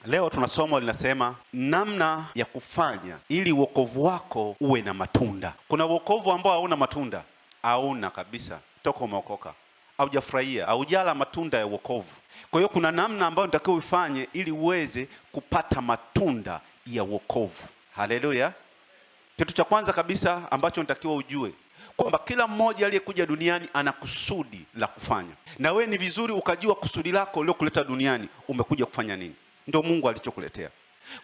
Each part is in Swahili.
Leo tuna somo linasema namna ya kufanya ili wokovu wako uwe na matunda. Kuna wokovu ambao hauna matunda, hauna kabisa, toka umeokoka haujafurahia, haujala matunda ya wokovu. Kwa hiyo kuna namna ambayo nitakiwa uifanye ili uweze kupata matunda ya wokovu. Haleluya! Kitu cha kwanza kabisa ambacho nitakiwa ujue kwamba kila mmoja aliyekuja duniani ana kusudi la kufanya, na we ni vizuri ukajua kusudi lako uliokuleta duniani, umekuja kufanya nini. Ndio Mungu alichokuletea.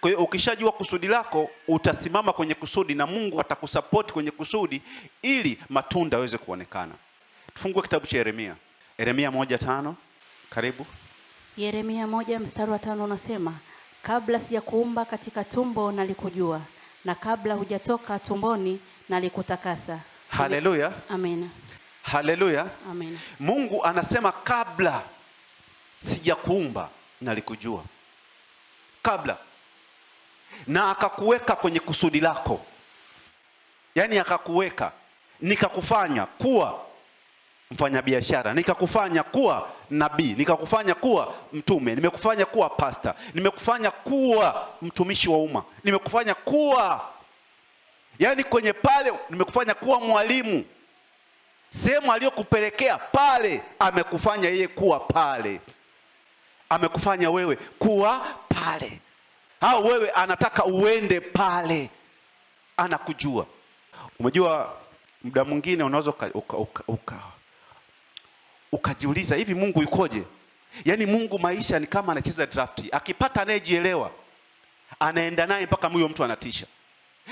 Kwa hiyo ukishajua kusudi lako utasimama kwenye kusudi na Mungu atakusapoti kwenye kusudi ili matunda yaweze kuonekana. Tufungue kitabu cha Yeremia, Yeremia 1:5. Karibu. Yeremia 1 mstari wa 5 unasema, kabla sijakuumba katika tumbo nalikujua, na kabla hujatoka tumboni nalikutakasa. Haleluya, Amina. haleluya. Amina. Mungu anasema kabla sijakuumba nalikujua, kabla, na akakuweka kwenye kusudi lako, yaani akakuweka, nikakufanya kuwa mfanyabiashara, nikakufanya kuwa nabii, nikakufanya kuwa mtume, nimekufanya kuwa pasta, nimekufanya kuwa mtumishi wa umma, nimekufanya kuwa, yaani kwenye pale, nimekufanya kuwa mwalimu. Sehemu aliyokupelekea pale, amekufanya yeye kuwa pale, amekufanya wewe kuwa pale, au wewe anataka uende pale, anakujua. Umejua, muda mwingine unaweza ukajiuliza hivi Mungu yukoje? Yaani Mungu maisha ni kama anacheza drafti, akipata anayejielewa anaenda naye mpaka huyo mtu anatisha.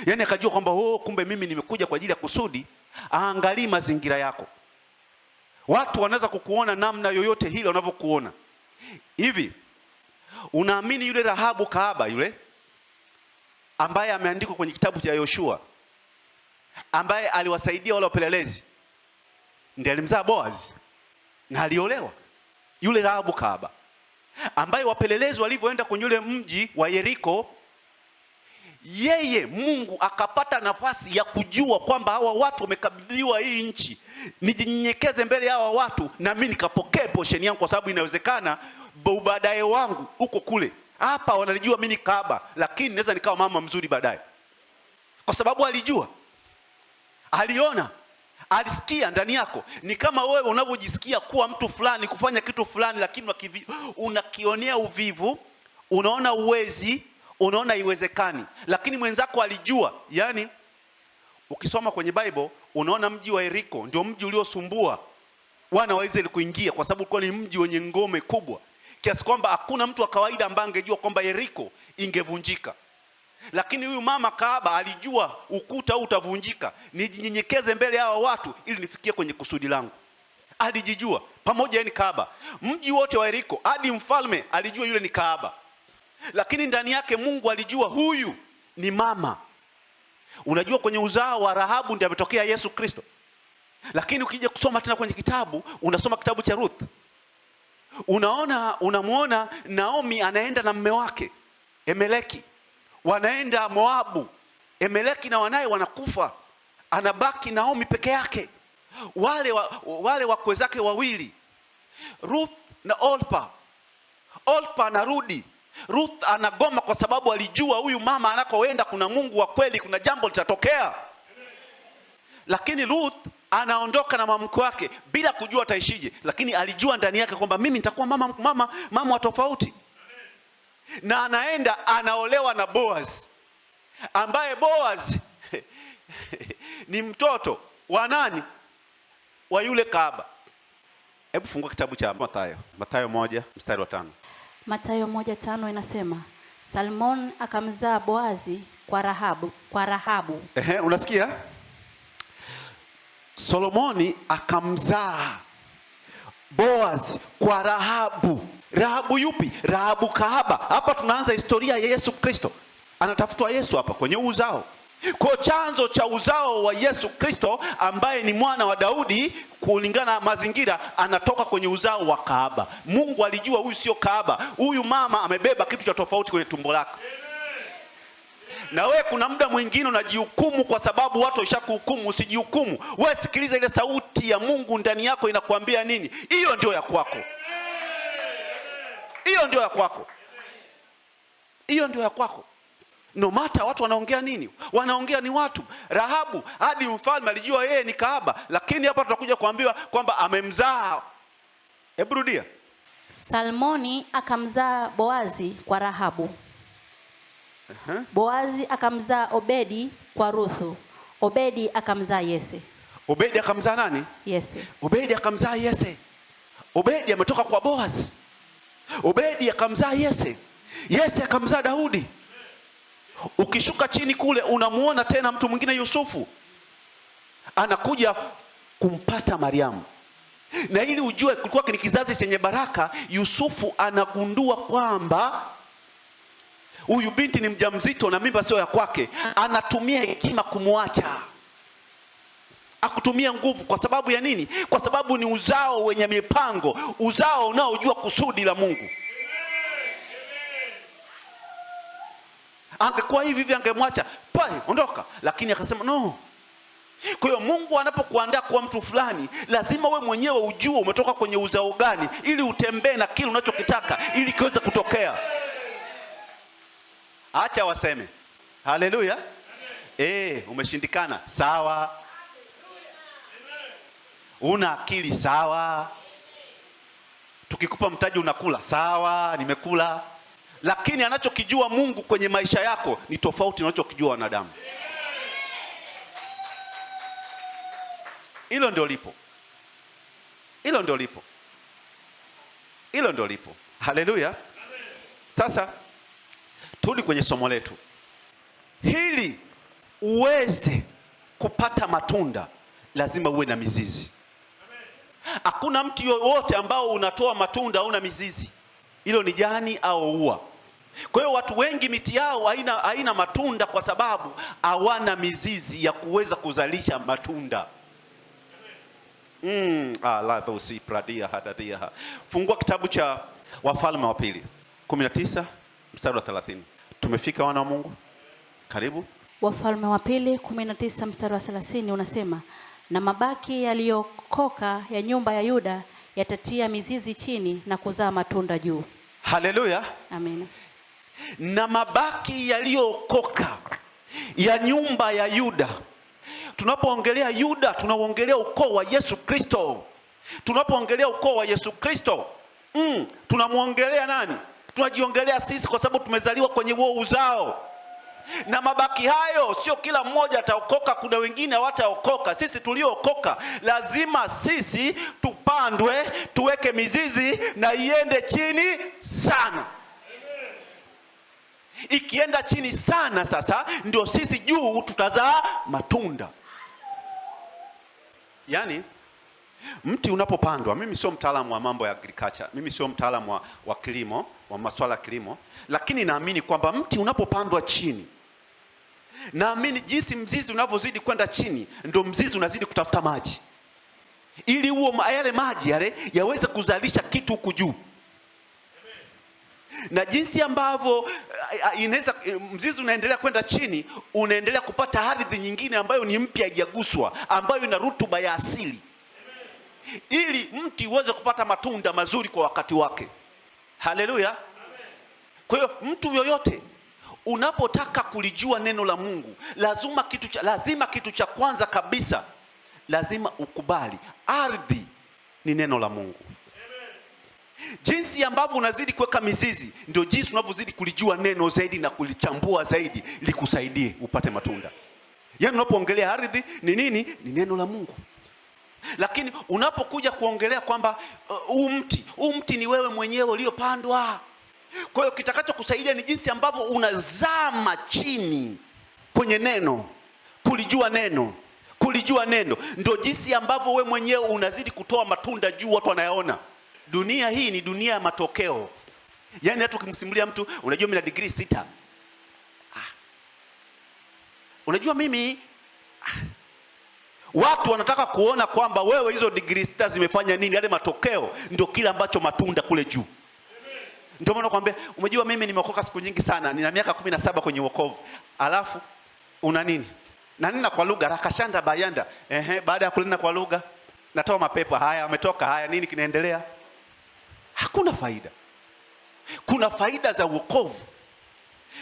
Yaani akajua kwamba oh, kumbe mimi nimekuja kwa ajili ya kusudi. Aangalii mazingira yako. Watu wanaweza kukuona namna yoyote ile wanavyokuona. Hivi unaamini yule Rahabu kahaba yule ambaye ameandikwa kwenye kitabu cha Yoshua, ambaye aliwasaidia wale wapelelezi, ndiye alimzaa Boaz na aliolewa? Yule Rahabu kahaba ambaye wapelelezi walivyoenda kwenye yule mji wa Yeriko, yeye Mungu akapata nafasi ya kujua kwamba hawa watu wamekabidhiwa hii nchi, nijinyenyekeze mbele ya hawa watu na mimi nikapokee portion yangu, kwa sababu inawezekana baadaye wangu uko kule. Hapa wanalijua mimi ni kahaba, lakini naweza nikawa mama mzuri baadaye, kwa sababu alijua, aliona, alisikia ndani yako. Ni kama wewe unavyojisikia kuwa mtu fulani, kufanya kitu fulani, lakini unakionea uvivu, unaona uwezi, unaona haiwezekani, lakini mwenzako alijua. Yaani ukisoma kwenye Bible unaona mji wa Yeriko ndio mji uliosumbua wana wa Israeli kuingia, kwa sababu ulikuwa ni mji wenye ngome kubwa kiasi kwamba hakuna mtu wa kawaida ambaye angejua kwamba Yeriko ingevunjika. Lakini huyu mama kahaba alijua ukuta huu utavunjika, nijinyenyekeze mbele ya hawa watu ili nifikie kwenye kusudi langu. Alijijua pamoja ni kahaba. Mji wote wa Yeriko hadi mfalme alijua yule ni kahaba, lakini ndani yake Mungu alijua huyu ni mama. Unajua kwenye uzao wa Rahabu ndiye ametokea Yesu Kristo. Lakini ukija kusoma tena kwenye kitabu, unasoma kitabu cha Ruth, unamuona Naomi anaenda na mme wake Emeleki, wanaenda Moabu. Emeleki na wanaye wanakufa, anabaki Naomi peke yake. Wale wakwe zake wawili Ruth na Orpa. Orpa anarudi, Ruth anagoma kwa sababu alijua huyu mama anakoenda kuna Mungu wa kweli, kuna jambo litatokea. Lakini Ruth anaondoka na mama mkwe wake bila kujua ataishije, lakini alijua ndani yake kwamba mimi nitakuwa mama wa tofauti. Na anaenda anaolewa na Boaz, ambaye Boaz ni mtoto wa nani? Wa yule kahaba. Hebu fungua kitabu cha Mathayo, Mathayo 1 mstari wa 5. Mathayo 1:5 inasema Salmon akamzaa Boazi kwa Rahabu, kwa Rahabu. Ehe, unasikia? Solomoni akamzaa Boaz kwa Rahabu. Rahabu yupi? Rahabu kahaba. Hapa tunaanza historia ya Yesu Kristo. Anatafutwa Yesu hapa kwenye uzao. Kwa chanzo cha uzao wa Yesu Kristo ambaye ni mwana wa Daudi kulingana na mazingira, anatoka kwenye uzao wa kahaba. Mungu alijua huyu sio kahaba, huyu mama amebeba kitu cha tofauti kwenye tumbo lake. Na we kuna muda mwingine unajihukumu kwa sababu watu washakuhukumu. Usijihukumu we, sikiliza ile sauti ya Mungu ndani yako inakuambia nini. Hiyo ndio ya kwako, hiyo ndio ya kwako. Hiyo ndio ya kwako. No matter watu wanaongea nini, wanaongea ni watu. Rahabu hadi mfalme alijua yeye ni kahaba, lakini hapa tutakuja kuambiwa kwamba amemzaa. Hebu rudia. Salmoni akamzaa Boazi kwa Rahabu. Boazi akamzaa Obedi kwa Ruthu. Obedi akamzaa Yese. Obedi akamzaa nani? Yese. Obedi akamzaa Yese. Obedi ametoka kwa Boaz. Obedi akamzaa Yese. Yese akamzaa Daudi. Ukishuka chini kule unamuona tena mtu mwingine Yusufu anakuja kumpata Mariamu. Na ili ujue kulikuwa ni kizazi chenye baraka, Yusufu anagundua kwamba huyu binti ni mjamzito na mimba sio ya kwake. Anatumia hekima kumwacha, akutumia nguvu. Kwa sababu ya nini? Kwa sababu ni uzao wenye mipango, uzao unaojua kusudi la Mungu. Angekuwa hivi hivi angemwacha, pai, ondoka, lakini akasema no. Kwa hiyo Mungu anapokuandaa kuwa mtu fulani, lazima we mwenyewe ujue umetoka kwenye uzao gani, ili utembee na kile unachokitaka ili kiweze kutokea. Acha waseme haleluya. Umeshindikana, sawa. Una akili, sawa. Tukikupa mtaji unakula, sawa, nimekula. Lakini anachokijua Mungu kwenye maisha yako ni tofauti na anachokijua wanadamu. Hilo ndio lipo. Hilo ndio lipo. Hilo ndio lipo. Haleluya. Sasa turudi kwenye somo letu. Hili uweze kupata matunda lazima uwe na mizizi. Hakuna mti yoyote ambao unatoa matunda hauna mizizi. Hilo ni jani au ua. Kwa hiyo watu wengi miti yao haina matunda kwa sababu hawana mizizi ya kuweza kuzalisha matunda. Fungua kitabu cha Wafalme wa Pili 19 mstari wa 30. Tumefika wana wa Mungu? Karibu. Wafalme wa Pili 19 mstari wa 30 unasema, na mabaki yaliyokoka ya nyumba ya Yuda yatatia mizizi chini na kuzaa matunda juu. Haleluya. Amina. Na mabaki yaliyokoka ya nyumba ya Yuda. Tunapoongelea Yuda tunaongelea ukoo wa Yesu Kristo. Tunapoongelea ukoo wa Yesu Kristo, tunamuongelea nani? Tunajiongelea sisi kwa sababu tumezaliwa kwenye huo uzao. Na mabaki hayo sio kila mmoja ataokoka, kuna wengine hawataokoka. Sisi tuliookoka lazima sisi tupandwe, tuweke mizizi na iende chini sana. Ikienda chini sana sasa ndio sisi juu tutazaa matunda. Yaani mti unapopandwa, mimi sio mtaalamu wa mambo ya agriculture, mimi sio mtaalamu wa kilimo, wa masuala ya kilimo, lakini naamini kwamba mti unapopandwa chini, naamini jinsi mzizi unavyozidi kwenda chini ndio mzizi unazidi kutafuta maji, ili huo yale maji yale yaweze kuzalisha kitu huku juu. Na jinsi ambavyo inaweza mzizi unaendelea kwenda chini, unaendelea kupata ardhi nyingine ambayo ni mpya, haijaguswa, ambayo ina rutuba ya asili, ili mti uweze kupata matunda mazuri kwa wakati wake. Haleluya. Kwa hiyo mtu yoyote unapotaka kulijua neno la Mungu, lazima kitu cha kwanza kabisa lazima ukubali ardhi ni neno la Mungu. Jinsi ambavyo unazidi kuweka mizizi ndio jinsi unavyozidi kulijua neno zaidi na kulichambua zaidi likusaidie upate matunda. Yaani unapoongelea ardhi ni nini? Ni neno la Mungu. Lakini unapokuja kuongelea kwamba huu mti ni wewe mwenyewe uliopandwa. Kwa hiyo kitakachokusaidia ni jinsi ambavyo unazama chini kwenye neno, kulijua neno, kulijua neno, ndio jinsi ambavyo wewe mwenyewe unazidi kutoa matunda juu, watu wanayaona. Dunia hii ni dunia ya matokeo. Yaani hata ukimsimulia mtu, unajua mimi na degree 6. Unajua mimi Watu wanataka kuona kwamba wewe hizo degree 6 zimefanya nini, yale matokeo ndio kile ambacho matunda kule juu. Ndio maana nakwambia, umejua mimi nimeokoka siku nyingi sana, nina miaka 17 kwenye wokovu. Alafu una nini? Na nina kwa lugha rakashanda bayanda. Baada ya kunena kwa lugha natoa mapepo haya, ametoka haya, nini kinaendelea? Hakuna faida. Kuna faida za wokovu.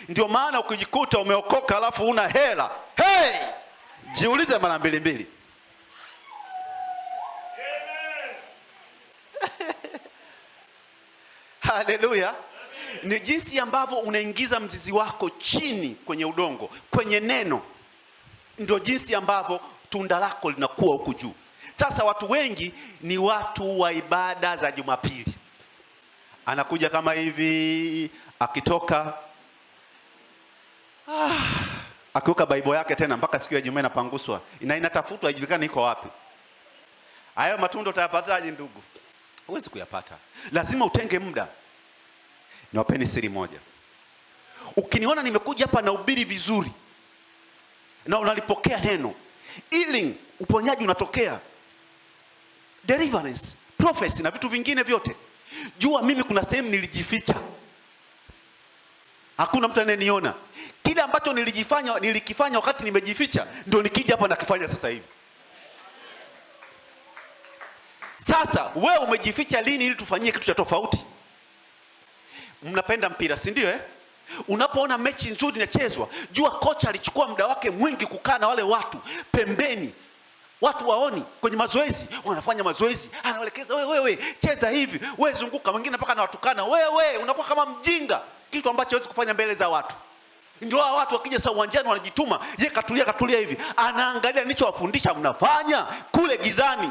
Ndio maana ukijikuta umeokoka alafu una hela, hey! Jiulize mara mbili mbili. Haleluya. Ni jinsi ambavyo unaingiza mzizi wako chini kwenye udongo, kwenye neno, ndio jinsi ambavyo tunda lako linakuwa huku juu. Sasa watu wengi ni watu wa ibada za Jumapili, anakuja kama hivi, akitoka akiweka Bible yake tena mpaka siku ya Ijumaa inapanguswa na inatafutwa, haijulikani iko wapi. Hayo matunda utayapataje ndugu? Huwezi kuyapata, lazima utenge muda. Niwapeni siri moja. Ukiniona nimekuja hapa nahubiri vizuri na unalipokea neno, healing, uponyaji unatokea, deliverance, prophecy na vitu vingine vyote, jua mimi kuna sehemu nilijificha, hakuna mtu anayeniona. Kile ambacho nilikifanya wakati nimejificha, ndio nikija hapa nakifanya sasa hivi. Sasa wewe umejificha lini ili tufanyie kitu cha tofauti? Mnapenda mpira, si ndio eh? Unapoona mechi nzuri inachezwa, jua kocha alichukua muda wake mwingi kukaa na wale watu pembeni, watu waoni kwenye mazoezi, wanafanya mazoezi, anaelekeza wewe, wewe cheza hivi, wewe zunguka, wengine mpaka anawatukana, wewe unakuwa kama mjinga, kitu ambacho hawezi kufanya mbele za watu. Ndio hao watu wakija sasa uwanjani wanajituma, ye katulia katulia hivi, anaangalia nilichowafundisha mnafanya kule gizani.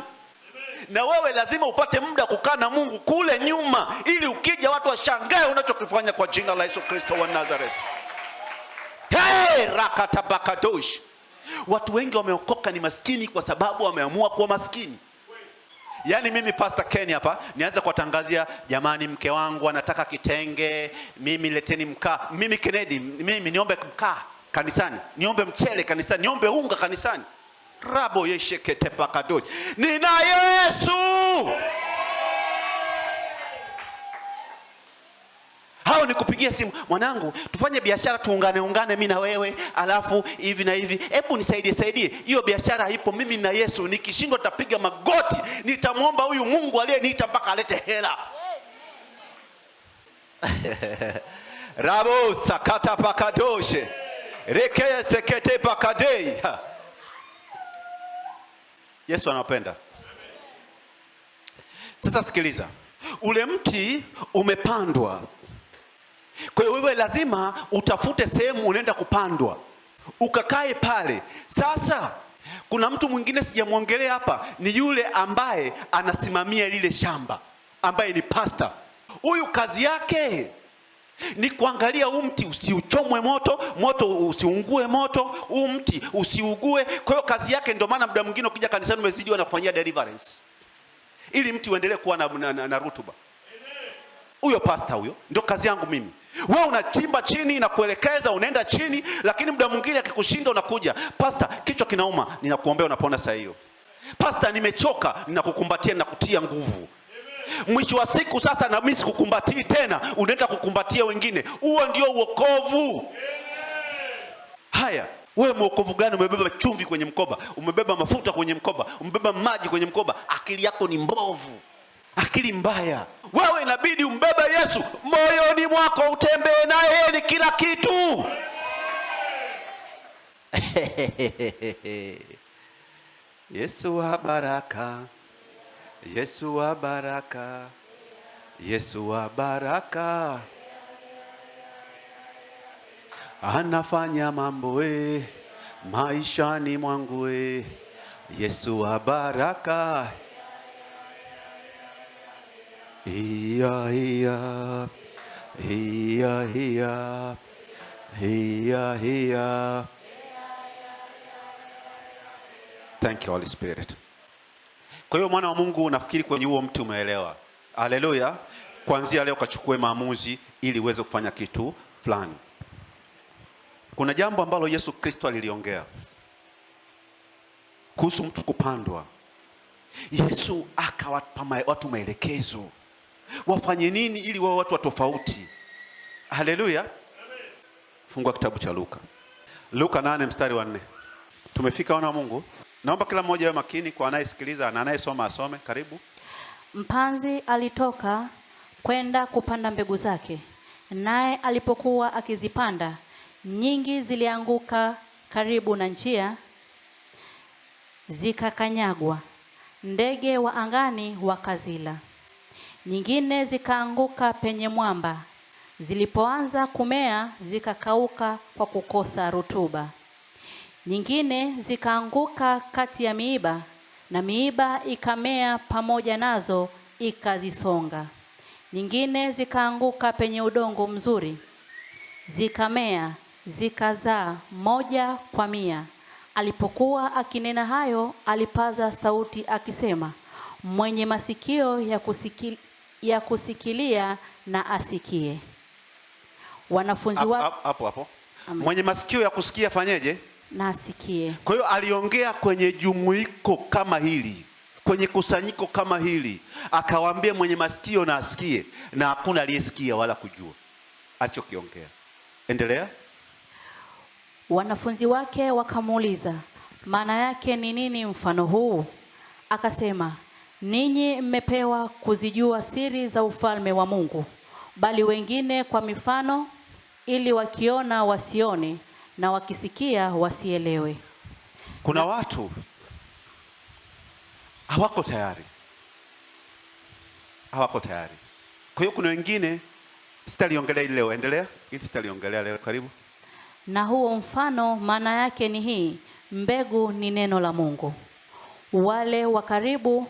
Na wewe lazima upate muda kukaa na Mungu kule nyuma, ili ukija watu washangae unachokifanya kwa jina la Yesu Kristo wa Nazareth. Hey, rakatabakadosh. Watu wengi wameokoka ni maskini kwa sababu wameamua kuwa maskini. Yaani mimi Pastor Ken hapa nianza kuwatangazia, jamani, mke wangu anataka kitenge, mimi leteni mkaa. Mimi Kennedy, mimi niombe mkaa kanisani, niombe mchele kanisani, niombe unga kanisani. Rabo yeshekete pakadosh. Nina Yesu. Hao ni kupigia simu, mwanangu, tufanye biashara, tuungane ungane mimi na wewe, alafu hivi na hivi, hebu nisaidie saidie. Hiyo biashara haipo, mimi na Yesu. Nikishindwa nitapiga magoti, nitamwomba huyu Mungu aliyeniita mpaka alete hela. Yes. Rabo sakata pakadoshe. Reke sekete pakadei. Yesu anapenda. Sasa sikiliza, ule mti umepandwa. Kwa hiyo wewe lazima utafute sehemu unaenda kupandwa, ukakae pale. Sasa kuna mtu mwingine sijamuongelea hapa, ni yule ambaye anasimamia lile shamba, ambaye ni pastor. Huyu kazi yake ni kuangalia huu mti usiuchomwe moto, moto usiungue moto, huu mti usiugue. Kwa hiyo kazi yake, ndio maana muda mwingine ukija kanisani umezidiwa na kufanyia deliverance, ili mti uendelee kuwa na rutuba. Huyo pastor huyo ndio kazi yangu mimi. Wewe unachimba chini na kuelekeza, unaenda chini, lakini muda mwingine akikushinda unakuja, pastor, kichwa kinauma, ninakuombea unapona saa hiyo. Pastor, nimechoka, ninakukumbatia, ninakutia nguvu. Mwisho wa siku sasa na mimi sikukumbatii tena, unaenda kukumbatia wengine. Huo ndio wokovu. Haya, wewe mwokovu gani? Umebeba chumvi kwenye mkoba, umebeba mafuta kwenye mkoba, umebeba maji kwenye mkoba, akili yako ni mbovu, akili mbaya. Wewe inabidi umbebe Yesu moyoni mwako, utembee naye, yeye ni kila kitu. Yesu wa baraka, Yesu wa baraka, Yesu wa baraka, anafanya mambo maishani mwangu. Yesu wa baraka. Iya, iya, iya, iya, iya, iya. Thank you Holy Spirit. Kwa hiyo mwana wa Mungu, nafikiri kwenye huo mti umeelewa. Haleluya. Kuanzia leo kachukue maamuzi ili uweze kufanya kitu fulani. Kuna jambo ambalo Yesu Kristo aliliongea kuhusu mtu kupandwa. Yesu akawapa watu maelekezo wafanye nini ili wawe watu wa tofauti. Haleluya. Fungua kitabu cha Luka. Luka 8 mstari wa 4. Tumefika wana wa Mungu. Naomba kila mmoja awe makini, kwa anayesikiliza na anayesoma asome. Karibu. Mpanzi alitoka kwenda kupanda mbegu zake. Naye alipokuwa akizipanda, nyingi zilianguka karibu na njia, zikakanyagwa, ndege wa angani wakazila. Nyingine zikaanguka penye mwamba, zilipoanza kumea zikakauka kwa kukosa rutuba. Nyingine zikaanguka kati ya miiba, na miiba ikamea pamoja nazo ikazisonga. Nyingine zikaanguka penye udongo mzuri, zikamea, zikazaa moja kwa mia. Alipokuwa akinena hayo, alipaza sauti akisema, mwenye masikio ya kusikilia na asikie. Wanafunzi wa Hapo hapo. Amen. Mwenye masikio ya kusikia fanyeje? Na asikie. Kwa hiyo aliongea kwenye jumuiko kama hili, kwenye kusanyiko kama hili, akawaambia mwenye masikio na asikie, na hakuna aliyesikia wala kujua alichokiongea. Endelea. Wanafunzi wake wakamuuliza, maana yake ni nini mfano huu? Akasema, ninyi mmepewa kuzijua siri za ufalme wa Mungu, bali wengine kwa mifano, ili wakiona wasione na wakisikia wasielewe. Kuna watu hawako tayari, hawako tayari. Kwa hiyo kuna wengine sitaliongelea hili leo. Endelea, ili sitaliongelea leo. Karibu. Na huo mfano maana yake ni hii: mbegu ni neno la Mungu. Wale wa karibu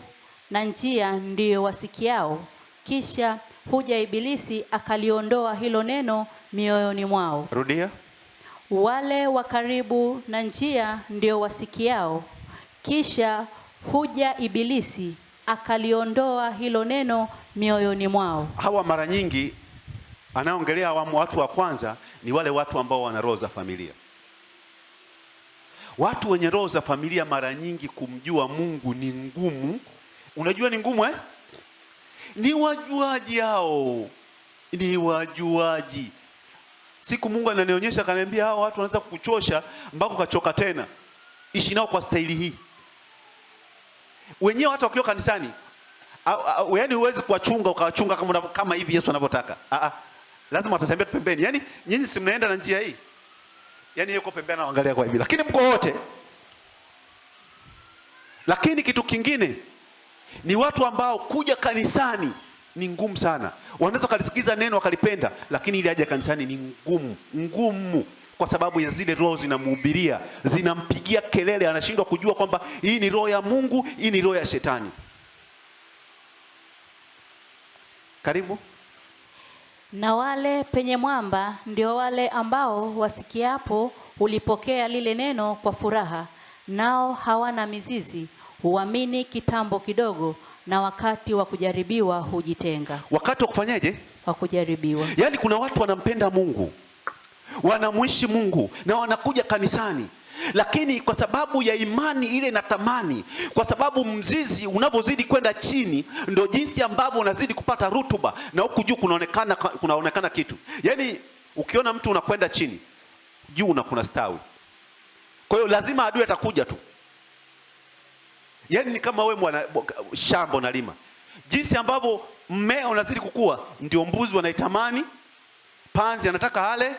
na njia ndiyo wasikiao, kisha huja Ibilisi akaliondoa hilo neno mioyoni mwao. Rudia. Wale wa karibu na njia ndio wasikiao, kisha huja Ibilisi akaliondoa hilo neno mioyoni mwao. Hawa mara nyingi anaongelea hawa watu wa kwanza ni wale watu ambao wana roho za familia. Watu wenye roho za familia mara nyingi kumjua Mungu ni ngumu. Unajua ni ngumu? Ni wajuaji hao, ni wajuaji. Siku Mungu ananionyesha akaniambia, hao watu wanaweza kukuchosha mpaka ukachoka tena. Ishi nao kwa staili hii. Wenyewe hata wakiwa kanisani, yaani huwezi kuwachunga ukawachunga kama hivi Yesu anavyotaka. Lazima watatembea tu pembeni. Yaani nyinyi si mnaenda na njia hii. Yaani yuko pembeni anaangalia kwa hivi. Lakini mko wote. Lakini kitu kingine ni watu ambao kuja kanisani ni ngumu sana. Wanaweza kulisikiza neno wakalipenda, lakini ili aje kanisani ni ngumu, ngumu, kwa sababu ya zile roho zinamhubiria, zinampigia kelele, anashindwa kujua kwamba hii ni roho ya Mungu, hii ni roho ya shetani. Karibu. Na wale penye mwamba ndio wale ambao wasikiapo hulipokea lile neno kwa furaha, nao hawana mizizi, huamini kitambo kidogo, na wakati wa kujaribiwa hujitenga. Wakati wa kufanyaje? Wa kujaribiwa. Yaani kuna watu wanampenda Mungu, wanamuishi Mungu na wanakuja kanisani, lakini kwa sababu ya imani ile na thamani, kwa sababu mzizi unavyozidi kwenda chini ndio jinsi ambavyo unazidi kupata rutuba, na huku juu kunaonekana kitu. Yaani ukiona mtu unakwenda chini, juu na kuna stawi. Kwa hiyo lazima adui atakuja tu. Yaani ni kama wewe mwana shamba unalima, jinsi ambavyo mmea unazidi kukua ndio mbuzi wanaitamani, panzi anataka ale,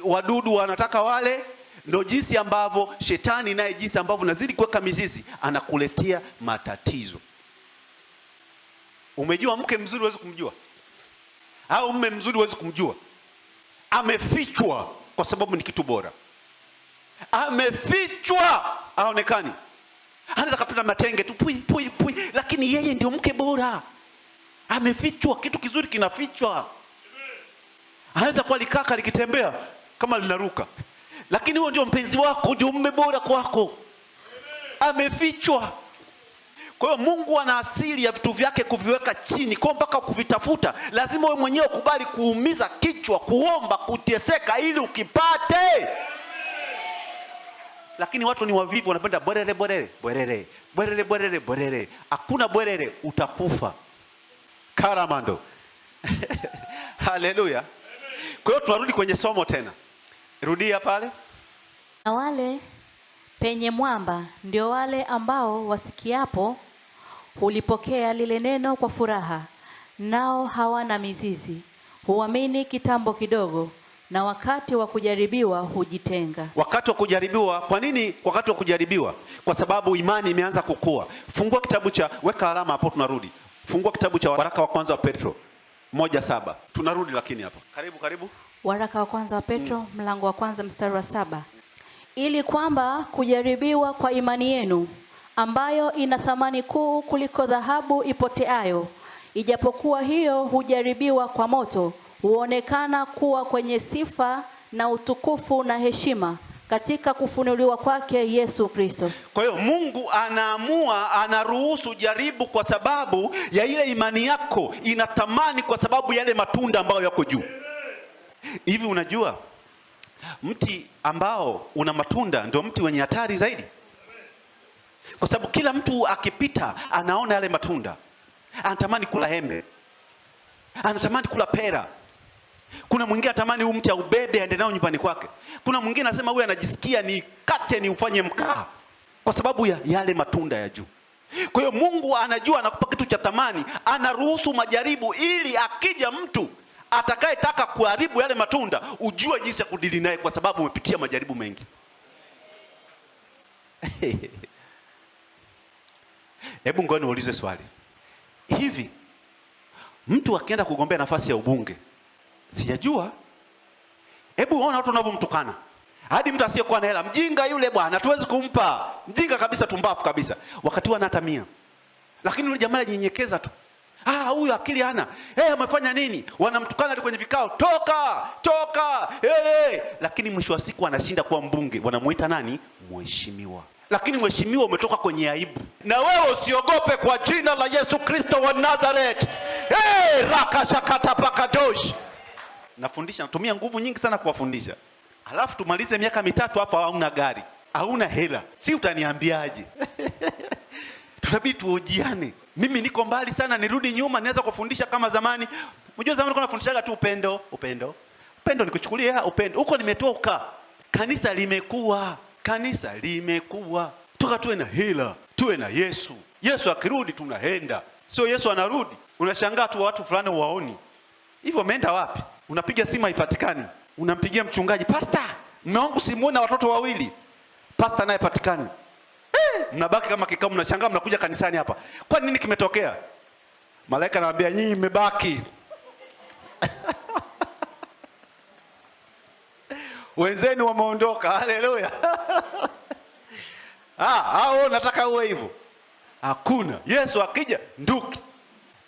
wadudu wanataka wale. Ndio jinsi ambavyo shetani naye, jinsi ambavyo unazidi kuweka mizizi, anakuletea matatizo. Umejua mke mzuri huwezi kumjua, au mume mzuri huwezi kumjua, amefichwa kwa sababu ni kitu bora, amefichwa, haonekani. Anaweza kapita matenge tu pui pui pui, lakini yeye ndio mke bora, amefichwa. Kitu kizuri kinafichwa. Anaweza kuwa likaka likitembea kama linaruka, lakini huo ndio mpenzi wako, ndio mume bora kwako, amefichwa. Kwa hiyo Mungu ana asili ya vitu vyake kuviweka chini, kwa mpaka kuvitafuta lazima wewe mwenyewe ukubali kuumiza kichwa, kuomba, kuteseka ili ukipate. Lakini watu ni wavivu, wanapenda bwerere bwerere bwerere bwerere bwerere bwerere. Hakuna bwerere, utakufa. Karamando. Haleluya. Kwa hiyo tunarudi kwenye somo tena. Rudia pale. Na wale penye mwamba ndio wale ambao wasikiapo hulipokea lile neno kwa furaha, nao hawana mizizi, Huamini kitambo kidogo, na wakati wa kujaribiwa hujitenga. Wakati wa kujaribiwa. Kwa nini wakati wa kujaribiwa? Kwa sababu imani imeanza kukua. Fungua kitabu cha, weka alama hapo, tunarudi. Fungua kitabu cha waraka wa kwanza wa Petro 1:7. Tunarudi lakini hapa. Karibu, karibu. Waraka wa kwanza wa Petro mlango wa kwanza mstari wa 7. Ili kwamba kujaribiwa kwa imani yenu, ambayo ina thamani kuu kuliko dhahabu ipoteayo, ijapokuwa hiyo hujaribiwa kwa moto, huonekana kuwa kwenye sifa na utukufu na heshima katika kufunuliwa kwake Yesu Kristo. Kwa hiyo Mungu anaamua, anaruhusu jaribu kwa sababu ya ile imani yako ina thamani, kwa sababu yale matunda ambayo yako juu. Hivi unajua mti ambao una matunda ndio mti wenye hatari zaidi? Kwa sababu kila mtu akipita anaona yale matunda, anatamani kula embe, anatamani kula pera. Kuna mwingine anatamani huu mti aubebe aende nao nyumbani kwake. Kuna mwingine anasema huyu anajisikia ni kate ni ufanye mkaa, kwa sababu ya yale matunda ya juu. Kwa hiyo Mungu anajua anakupa kitu cha thamani, anaruhusu majaribu ili akija mtu atakayetaka kuharibu yale matunda ujue jinsi ya kudili naye, kwa sababu umepitia majaribu mengi. Hebu ngoja niulize swali. Hivi mtu akienda kugombea nafasi ya ubunge, sijajua, hebu ona watu wanavyomtukana. Hadi mtu asiyekuwa na hela, mjinga yule bwana, hatuwezi kumpa. Mjinga kabisa, tumbafu kabisa. Wakati huo hata 100. Lakini yule jamaa ananyenyekeza tu. Ah, huyu akili hana. Amefanya nini? Wanamtukana hadi kwenye vikao. Toka, toka. Hey. Lakini mwisho wa siku anashinda kuwa mbunge. Wanamuita nani? Mheshimiwa. Lakini mheshimiwa umetoka kwenye aibu. Na wewe usiogope kwa jina la Yesu Kristo wa Nazareth. Hey, rakashakata pakadosh. Nafundisha, natumia nguvu nyingi sana kuwafundisha. Alafu tumalize miaka 3 hapo hauna gari, hauna hela. Si utaniambiaje? Tutabidi tuojiane. Mimi niko mbali sana, nirudi nyuma nianza kufundisha kama zamani. Unajua zamani nilikuwa nafundishaga tu upendo, upendo. Upendo nikuchukulia upendo. Huko nimetoka. Kanisa limekuwa, kanisa limekuwa. Toka tuwe na hela, tuwe na Yesu. Yesu akirudi tunaenda. Sio Yesu anarudi, unashangaa tu watu fulani waoni. Hivyo wameenda wapi? Unapiga simu haipatikani. Unampigia mchungaji, pastor, mume wangu simuona watoto wawili. Pastor naye patikani. Mnabaki kama kikao, mnashangaa mnakuja kanisani hapa. Kwa nini kimetokea? Malaika anawaambia nyinyi mmebaki. Wenzenu wameondoka. Haleluya. Hao nataka uwe hivyo. Hakuna. Yesu akija nduki.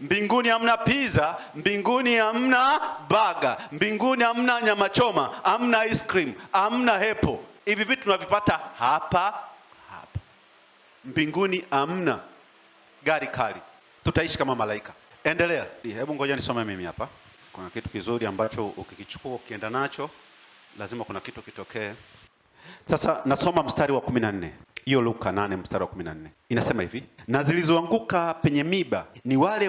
Mbinguni hamna pizza, mbinguni hamna baga, mbinguni hamna nyama choma, hamna ice cream, hamna hepo. Hivi vitu tunavipata hapa hapa. Mbinguni hamna gari kali. Tutaishi kama malaika. Endelea. Hebu ngoja nisome mimi hapa. Kuna kitu kizuri ambacho ukikichukua ukienda nacho lazima kuna kitu kitokee. Sasa nasoma mstari wa 14. Hiyo Luka 8 mstari wa 14. Inasema hivi: na zilizoanguka penye miba ni wale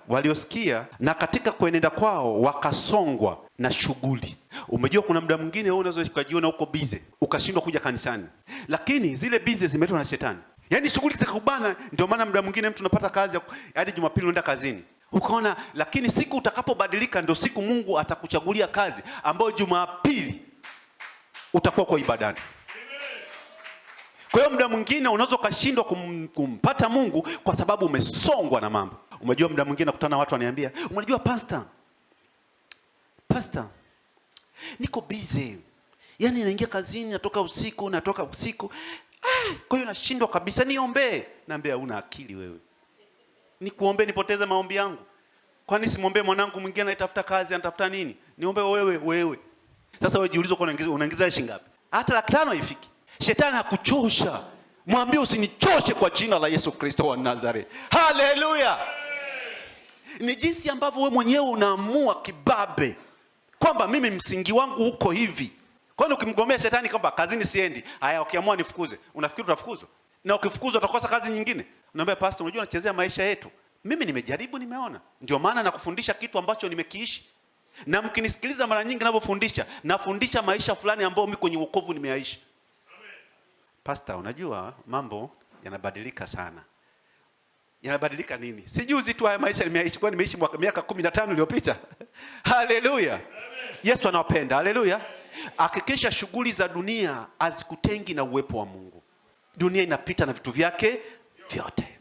waliosikia na katika kuenenda kwao wakasongwa na shughuli. Umejua kuna muda mwingine wewe unaweza ukajiona uko busy, ukashindwa kuja kanisani. Lakini zile busy zimeletwa na shetani. Yaani shughuli zikakubana, ndio maana muda mwingine mtu unapata kazi hadi Jumapili unaenda kazini. Ukaona, lakini siku utakapobadilika ndio siku Mungu atakuchagulia kazi ambayo Jumapili utakuwa kwa ibadani. Kwa hiyo muda mwingine unaweza ukashindwa kumpata Mungu kwa sababu umesongwa na mambo. Umejua muda mwingine nakutana na watu wananiambia, unajua pastor, niko busy. Yaani naingia kazini, natoka usiku, Kwa hiyo nashindwa kabisa, niombee. Naambia huna akili wewe. Nikuombee nipoteze maombi yangu? Kwani simwombee mwanangu mwingine anayetafuta kazi, anatafuta nini? Niombe wewe. Sasa wewe jiulize, kwa unaingiza shilingi ngapi? Hata 500,000 haifiki. Shetani hakuchosha. Mwambie usinichoshe kwa jina la Yesu Kristo wa Nazareth. Haleluya. Ni jinsi ambavyo wewe mwenyewe unaamua kibabe kwamba mimi msingi wangu uko hivi. Kwani ukimgomea shetani kwamba kazini siendi, haya ukiamua nifukuze, unafikiri utafukuzwa? Na ukifukuzwa utakosa kazi nyingine? Unaambia pastor, unajua unachezea maisha yetu. Mimi nimejaribu, nimeona. Ndio maana nakufundisha kitu ambacho nimekiishi. Na mkinisikiliza mara nyingi ninapofundisha, nafundisha maisha fulani ambayo mimi kwenye wokovu nimeyaishi. Pastor, unajua mambo yanabadilika sana. Yanabadilika nini? Si juzi tu haya maisha nimeishi, kwa nimeishi miaka 15 iliyopita. Haleluya. Yesu anawapenda. Haleluya. Hakikisha shughuli za dunia hazikutengi na uwepo wa Mungu. Dunia inapita na vitu vyake vyote.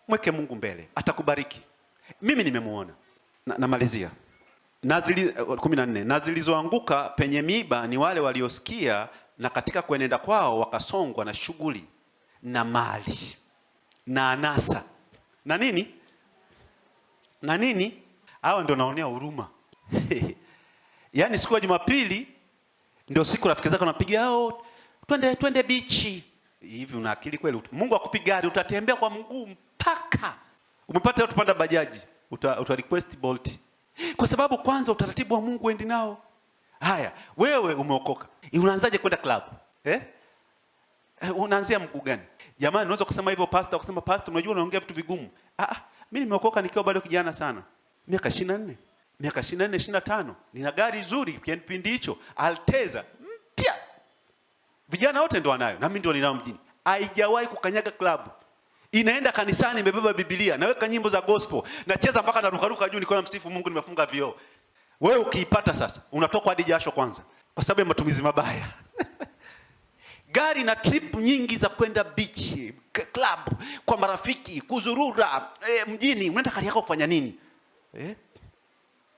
Mweke Mungu mbele, atakubariki. Mimi nimemuona. Namalizia. 14. Na zilizoanguka penye miiba ni wale waliosikia na katika kuenenda kwao wakasongwa na shughuli na mali na anasa na nini na nini. Hawa ndio naonea huruma. Yaani siku ya Jumapili ndio siku rafiki zako wanapiga, hao twende bichi. Hivi una akili kweli? Mungu akupi gari, utatembea kwa mguu mpaka umepata tupanda bajaji, uta request Bolt. Kwa sababu kwanza utaratibu wa Mungu uendi nao. Haya, wewe umeokoka, unaanzaje kwenda club? Unaanzia mguu gani? Jamani, unaweza kusema hivyo pastor, kusema pastor, unajua unaongea vitu vigumu. Mimi nimeokoka nikiwa bado kijana sana. Miaka 24, miaka 24, 25. Nina gari zuri kipindi hicho, Alteza mpya. Vijana wote ndio wanayo, na mimi ndio ninao mjini. Haijawahi kukanyaga club. Inaenda kanisani imebeba Biblia, naweka nyimbo za gospel, nacheza mpaka narukaruka juu nikiwa namsifu Mungu, nimefunga vioo. Wewe ukiipata sasa, unatoka hadi jasho kwanza kwa sababu ya matumizi mabaya. Gari na trip nyingi za kwenda beach, club, kwa marafiki, kuzurura, mjini, unaenda kari yako kufanya nini?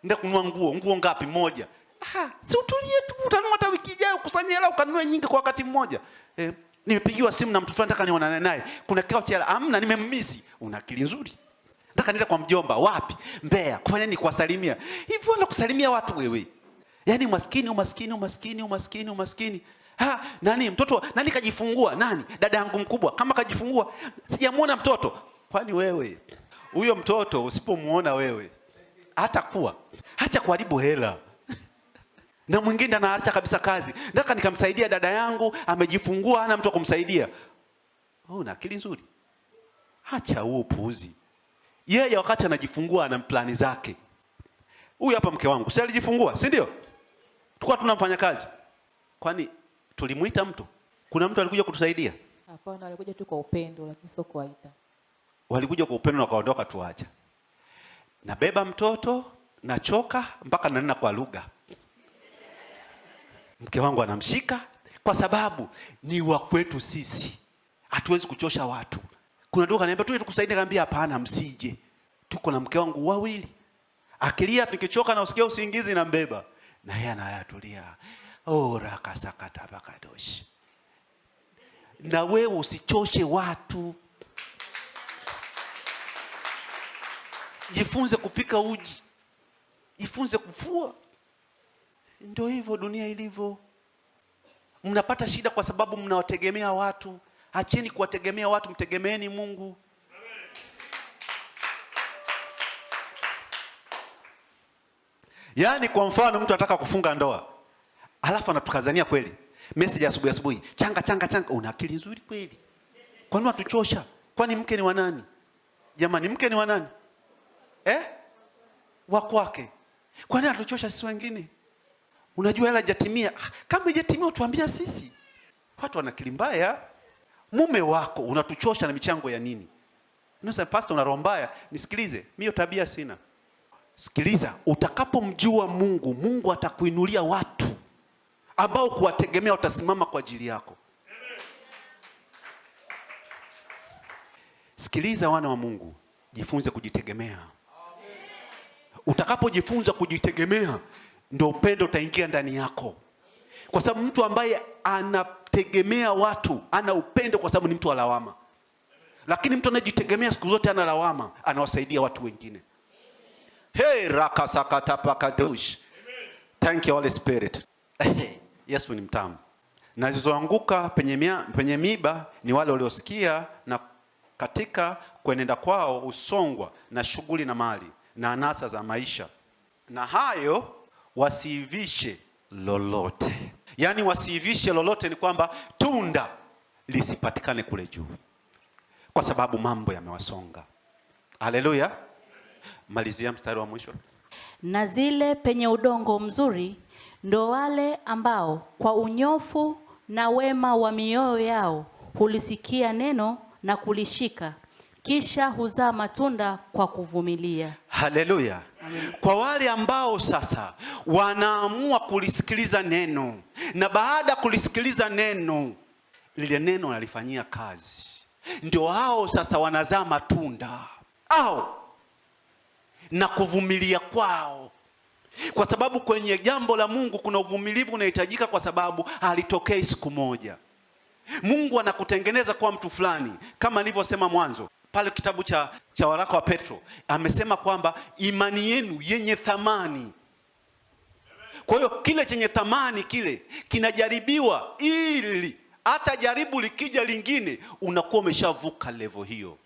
Nenda kununua nguo, nguo ngapi? Moja. Si utulie tu, utanunua hata wiki ijayo, kusanya hela ukanunue nyingi kwa wakati mmoja. Nimepigiwa simu na mtu fulani nataka nionane naye. Kuna kikao cha hela, amna, nimemmisi. Una akili nzuri. Nataka niende kwa mjomba, wapi? Mbeya. Kufanya nini? Kuwasalimia. Hivi wana kusalimia watu wewe? Yaani umaskini, umaskini, umaskini, umaskini, umaskini. Nani mtoto, nani kajifungua? Nani? Dada yangu mkubwa. Kama kajifungua, sijamuona mtoto. Kwani wewe huyo mtoto usipomuona wewe hatakuwa. Acha kuharibu hela. Na mwingine anaacha kabisa kazi. Nataka nikamsaidia dada yangu, amejifungua, hana mtu wa kumsaidia. Una akili nzuri. Acha huo upuuzi. Yeye wakati anajifungua ana plani zake. Huyu hapa mke wangu, si alijifungua, si ndio? Tulikuwa tunamfanya kazi. Kwani tulimuita mtu? Kuna mtu alikuja kutusaidia? Hapana, alikuja tu kwa upendo, lakini sio kuwaita. Walikuja kwa upendo na wakaondoka tuacha. Nabeba mtoto, nachoka mpaka nanena kwa lugha. Mke wangu anamshika kwa sababu ni wa kwetu sisi. Hatuwezi kuchosha watu. Kuna ndugu ananiambia tuje tukusaidie, nikamwambia hapana, msije. Tuko na mke wangu wawili. Akilia nikichoka na usikia usingizi na mbeba. Na yeye anayatulia. Oh, rakasakata bakadoshi. Na wewe usichoshe watu. Jifunze kupika uji. Jifunze kufua. Ndio hivyo dunia ilivyo. Mnapata shida kwa sababu mnawategemea watu. Acheni kuwategemea watu, mtegemeeni Mungu. Yaani kwa mfano mtu anataka kufunga ndoa, alafu anatukazania kweli. Message asubuhi asubuhi, changa changa changa, una akili nzuri kweli. Kwa nini watuchosha? Kwani mke ni wa nani? Jamani, mke ni wa nani? Wa kwake. Kwa nini atuchosha sisi wengine? Unajua hela haijatimia. Kama haijatimia utuambia sisi. Watu wana akili mbaya. Mume wako unatuchosha na michango ya nini? Unasema pastor una roho mbaya. Nisikilize, mimi hiyo tabia sina. Sikiliza, utakapomjua Mungu, Mungu atakuinulia watu ambao kuwategemea watasimama kwa ajili yako. Sikiliza wana wa Mungu, jifunze kujitegemea. Utakapojifunza kujitegemea, ndio upendo utaingia ndani yako. Kwa sababu mtu ambaye anategemea watu ana upendo, kwa sababu ni mtu wa lawama. Lakini mtu anayejitegemea siku zote ana lawama, anawasaidia watu wengine. Hey, rakasakata pakadush. Thank you Holy Spirit. Hey, Yesu ni mtamu. Na zilizoanguka penye miiba ni wale waliosikia na katika kuenenda kwao usongwa na shughuli na mali na anasa za maisha, na hayo wasiivishe lolote. Yaani wasiivishe lolote ni kwamba tunda lisipatikane kule juu, kwa sababu mambo yamewasonga. Haleluya. Malizia mstari wa mwisho. Na zile penye udongo mzuri ndo wale ambao kwa unyofu na wema wa mioyo yao hulisikia neno na kulishika, Kisha huzaa matunda kwa kuvumilia. Haleluya. Kwa wale ambao sasa wanaamua kulisikiliza neno, na baada ya kulisikiliza neno, lile neno wanalifanyia kazi, ndio hao sasa wanazaa matunda au na kuvumilia kwao, kwa sababu kwenye jambo la Mungu kuna uvumilivu unahitajika, kwa sababu halitokei siku moja. Mungu anakutengeneza kuwa mtu fulani, kama nilivyosema mwanzo pale kitabu cha waraka wa Petro amesema kwamba imani yenu yenye thamani. Kwa hiyo kile chenye thamani kile kinajaribiwa, ili hata jaribu likija lingine unakuwa umeshavuka level hiyo.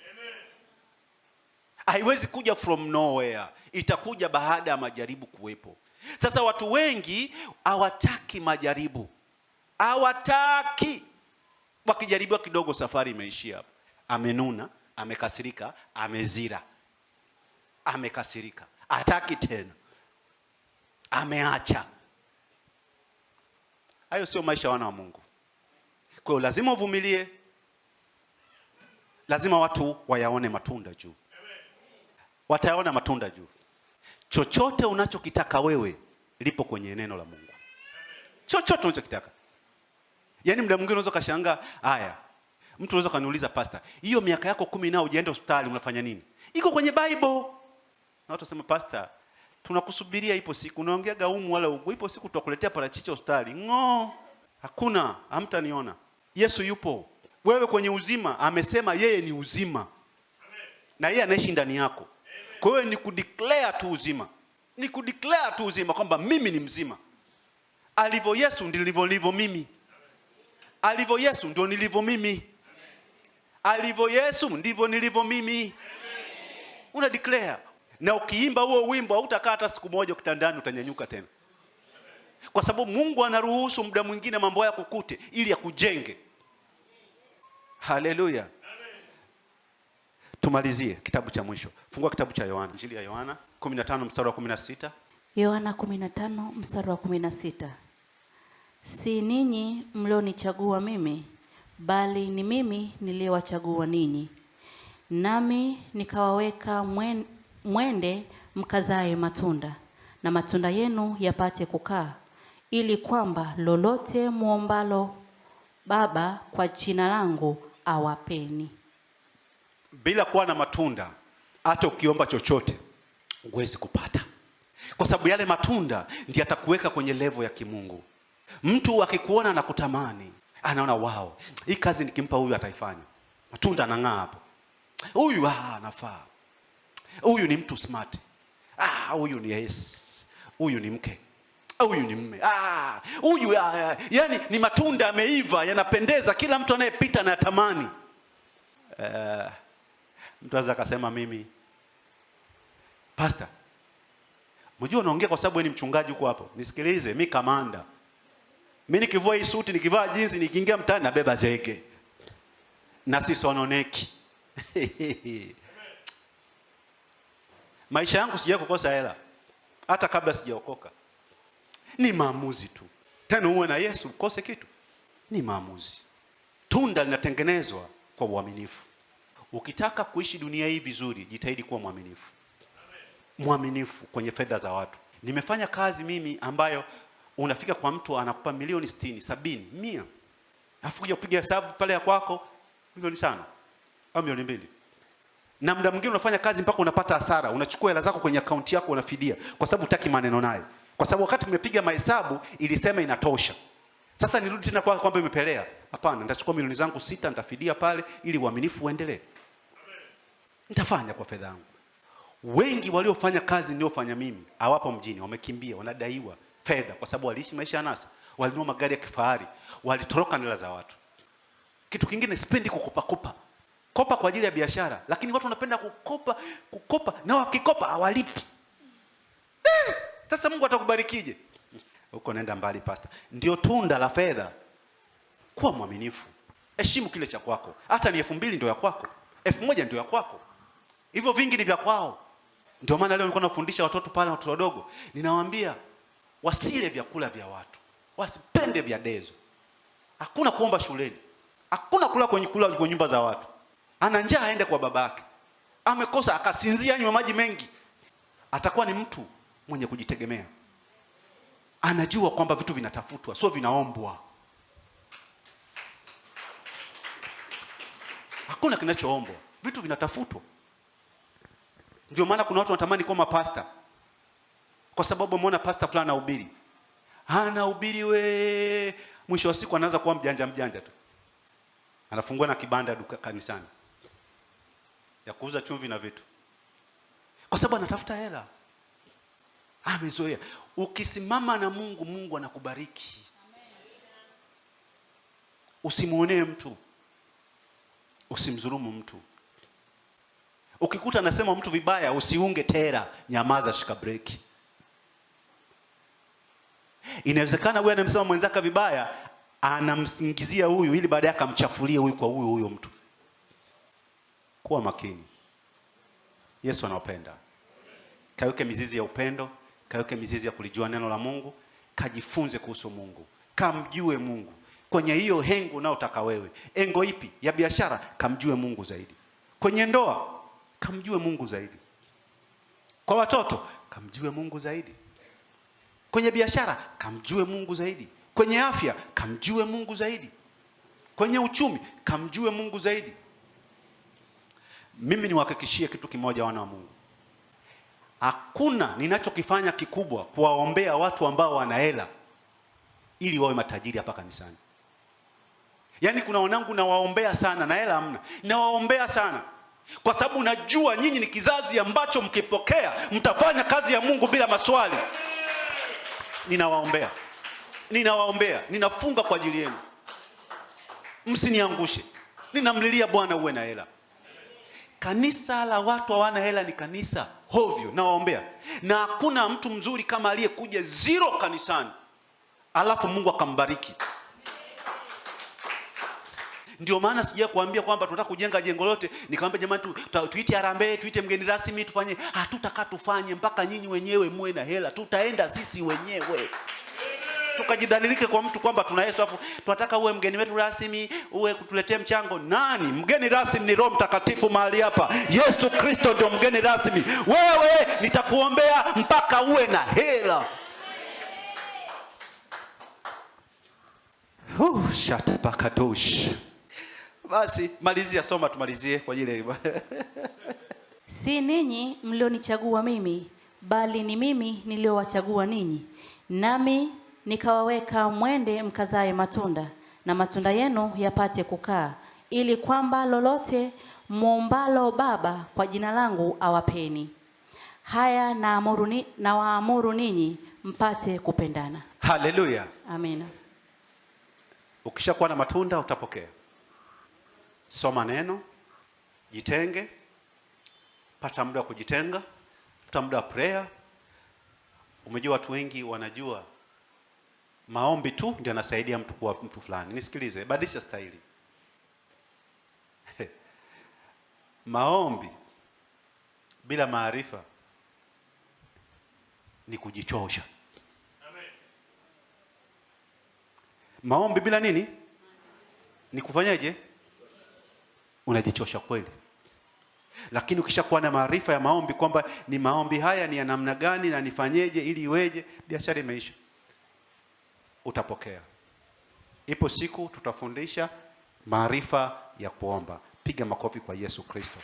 Haiwezi kuja from nowhere, itakuja baada ya majaribu kuwepo. Sasa watu wengi hawataki majaribu, hawataki. Wakijaribiwa kidogo, safari imeishia hapo. Amenuna, amekasirika, amezira, amekasirika, hataki tena, ameacha. Hayo sio maisha wana wa Mungu. Kwa hiyo lazima uvumilie, lazima watu wayaone matunda juu, watayaona matunda juu. Chochote unachokitaka wewe lipo kwenye neno la Mungu, chochote unachokitaka. Yaani muda mwingine unaweza kashangaa, haya, mtu unaweza kaniuliza, pastor, hiyo miaka yako 10 nao hujaenda hospitali unafanya nini? Iko kwenye Bible. Na watu wasema, pastor, tunakusubiria, ipo siku unaongea gaumu wala ugu, ipo siku tutakuletea parachichi hospitali. Ngo, hakuna, hamtaniona. Yesu yupo. Wewe kwenye uzima, amesema yeye ni uzima. Na yeye anaishi ndani yako. Kwa hiyo ni kudeclare tu uzima. Ni kudeclare tu uzima kwamba mimi ni mzima. Alivyo Yesu ndivyo mimi. Alivyo Yesu ndio nilivyo mimi. Alivyo Yesu ndivyo nilivyo mimi. Una declare. Na ukiimba huo wimbo hautakaa hata siku moja kitandani, utanyanyuka tena. Kwa sababu Mungu anaruhusu muda mwingine mambo haya kukute ili yakujenge. Haleluya. Tumalizie kitabu cha mwisho. Fungua kitabu cha Yohana, Injili ya Yohana 15 mstari wa 16. Yohana 15 mstari wa 16. Si ninyi mlionichagua mimi, bali ni mimi niliyewachagua ninyi, nami nikawaweka mwende mkazae matunda, na matunda yenu yapate kukaa, ili kwamba lolote muombalo Baba kwa jina langu awapeni. Bila kuwa na matunda, hata ukiomba chochote huwezi kupata, kwa sababu yale matunda ndiyo yatakuweka kwenye level ya kimungu. Mtu akikuona na kutamani, anaona wow, hii kazi nikimpa huyu ataifanya. Matunda anang'aa hapo. Huyu anafaa. Huyu ni mtu smart. Huyu ni yes. Huyu ni mke. Huyu ni mume. Huyu yani ni matunda yameiva, yanapendeza, kila mtu anayepita anayatamani. Mtu anaweza akasema mimi pastor, unajua unaongea kwa sababu wewe ni mchungaji huko hapo. Nisikilize, mimi kamanda. Mimi nikivua hii suti, nikivaa jeans, nikiingia mtaani nabeba zege. Na sisononeki. Maisha yangu sijawahi kukosa hela. Hata kabla sijaokoka. Ni maamuzi tu. Tena uwe na Yesu ukose kitu. Ni maamuzi. Tunda linatengenezwa kwa uaminifu. Ukitaka kuishi dunia hii vizuri, jitahidi kuwa mwaminifu. Mwaminifu kwenye fedha za watu. Nimefanya kazi mimi ambayo unafika kwa mtu anakupa milioni 60, 70, 100. Alafu kuja kupiga hesabu pale ya kwako milioni 5 au milioni 2. Na muda mwingine unafanya kazi mpaka unapata hasara, unachukua hela zako kwenye akaunti yako unafidia kwa sababu hutaki maneno naye. Kwa sababu wakati umepiga mahesabu ilisema inatosha. Sasa nirudi tena kwa kwamba imepelea. Hapana, nitachukua milioni zangu 6 nitafidia pale ili uaminifu uendelee. Nitafanya kwa fedha yangu. Wengi waliofanya kazi niliyofanya mimi hawapo mjini, wamekimbia, wanadaiwa fedha kwa sababu waliishi maisha ya anasa, walinunua magari ya kifahari, walitoroka nila za watu. Kitu kingine, sipendi kukopa kopa. Kopa kwa ajili ya biashara, lakini watu wanapenda kukopa, kukopa na wakikopa hawalipi. Sasa Mungu atakubarikije? Huko naenda mbali pastor. Ndio tunda la fedha. Kuwa mwaminifu. Heshimu kile cha kwako. Hata ni 2000 ndio ya kwako. 1000 ndio ya kwako. Hivyo vingi ni vya kwao. Ndio maana leo nilikuwa nafundisha watoto pale, watoto wadogo. Ninawaambia wasile vyakula vya watu. Wasipende vya dezo. Hakuna kuomba shuleni. Hakuna kula kwenye kula kwenye nyumba za watu. Ana njaa aende kwa babake. Amekosa akasinzia anywe maji mengi. Atakuwa ni mtu mwenye kujitegemea. Anajua kwamba vitu vinatafutwa, sio vinaombwa. Hakuna kinachoombwa, vitu vinatafutwa. Ndio maana kuna watu wanatamani kuwa mapasta, kwa sababu ameona pasta fulani anahubiri. Anahubiri we, mwisho wa siku anaanza kuwa mjanja mjanja tu. Anafungua na kibanda duka kanisani ya kuuza chumvi na vitu, kwa sababu anatafuta hela. Amezoea. Ukisimama na Mungu, Mungu anakubariki. Usimuonee mtu, usimdhulumu mtu. Ukikuta anasema mtu vibaya, usiunge tera, nyamaza, shika breki. Inawezekana huyu anamsema mwenzake vibaya, anamsingizia huyu ili baadaye akamchafulie huyu kwa huyu huyo mtu. Kuwa makini. Yesu anawapenda. Kaweke mizizi ya upendo, kaweke mizizi ya kulijua neno la Mungu, kajifunze kuhusu Mungu, kamjue Mungu. Kwenye hiyo hengo unayotaka wewe, engo ipi ya biashara, kamjue Mungu zaidi. Kwenye ndoa, kamjue Mungu zaidi. Kwa watoto, kamjue Mungu zaidi. Kwenye biashara, kamjue Mungu zaidi. Kwenye afya, kamjue Mungu zaidi. Kwenye uchumi, kamjue Mungu zaidi. Mimi niwahakikishie kitu kimoja, wana wa Mungu. Hakuna ninachokifanya kikubwa kuwaombea watu ambao wana hela ili wawe matajiri hapa kanisani. Yaani kuna wanangu nawaombea sana na hela hamna. Nawaombea sana. Kwa sababu najua nyinyi ni kizazi ambacho mkipokea mtafanya kazi ya Mungu bila maswali. Ninawaombea. Ninawaombea, ninafunga kwa ajili yenu. Msiniangushe. Ninamlilia Bwana uwe na hela. Kanisa la watu hawana hela ni kanisa hovyo, nawaombea. Na hakuna mtu mzuri kama aliyekuja zero kanisani, alafu Mungu akambariki. Ndio maana sija kuambia kwamba tunataka kujenga jengo lote, nikamwambia jamani tuite harambee, tuite mgeni rasmi, tufanye. Hatutaka tufanye mpaka nyinyi wenyewe muwe na hela. Tutaenda sisi wenyewe. Tukajidhalilike kwa mtu kwamba tuna Yesu afu tunataka uwe mgeni wetu rasmi, uwe kutuletea mchango. Nani mgeni rasmi? Ni Roho Mtakatifu mahali hapa. Yesu Kristo ndio mgeni rasmi. Wewe nitakuombea mpaka uwe na hela. Shatapakadosh. Basi malizia, soma tumalizie kwa ajili ya Si ninyi mlionichagua mimi, bali ni mimi niliowachagua ninyi, nami nikawaweka mwende mkazae matunda, na matunda yenu yapate kukaa, ili kwamba lolote muombalo Baba kwa jina langu awapeni. Haya nawaamuru ninyi mpate kupendana. Haleluya. Amina. Ukishakuwa na matunda utapokea. Soma neno, jitenge, pata muda wa kujitenga, pata muda wa prayer. Umejua watu wengi wanajua maombi tu ndio yanasaidia mtu kuwa mtu fulani. Nisikilize, badilisha staili. Maombi bila maarifa ni kujichosha. Amen. Maombi bila nini? Ni kufanyaje? Unajichosha kweli. Lakini ukishakuwa na maarifa ya maombi kwamba ni maombi haya ni ya namna gani na nifanyeje ili iweje, biashara imeisha. Utapokea. Ipo siku tutafundisha maarifa ya kuomba. Piga makofi kwa Yesu Kristo.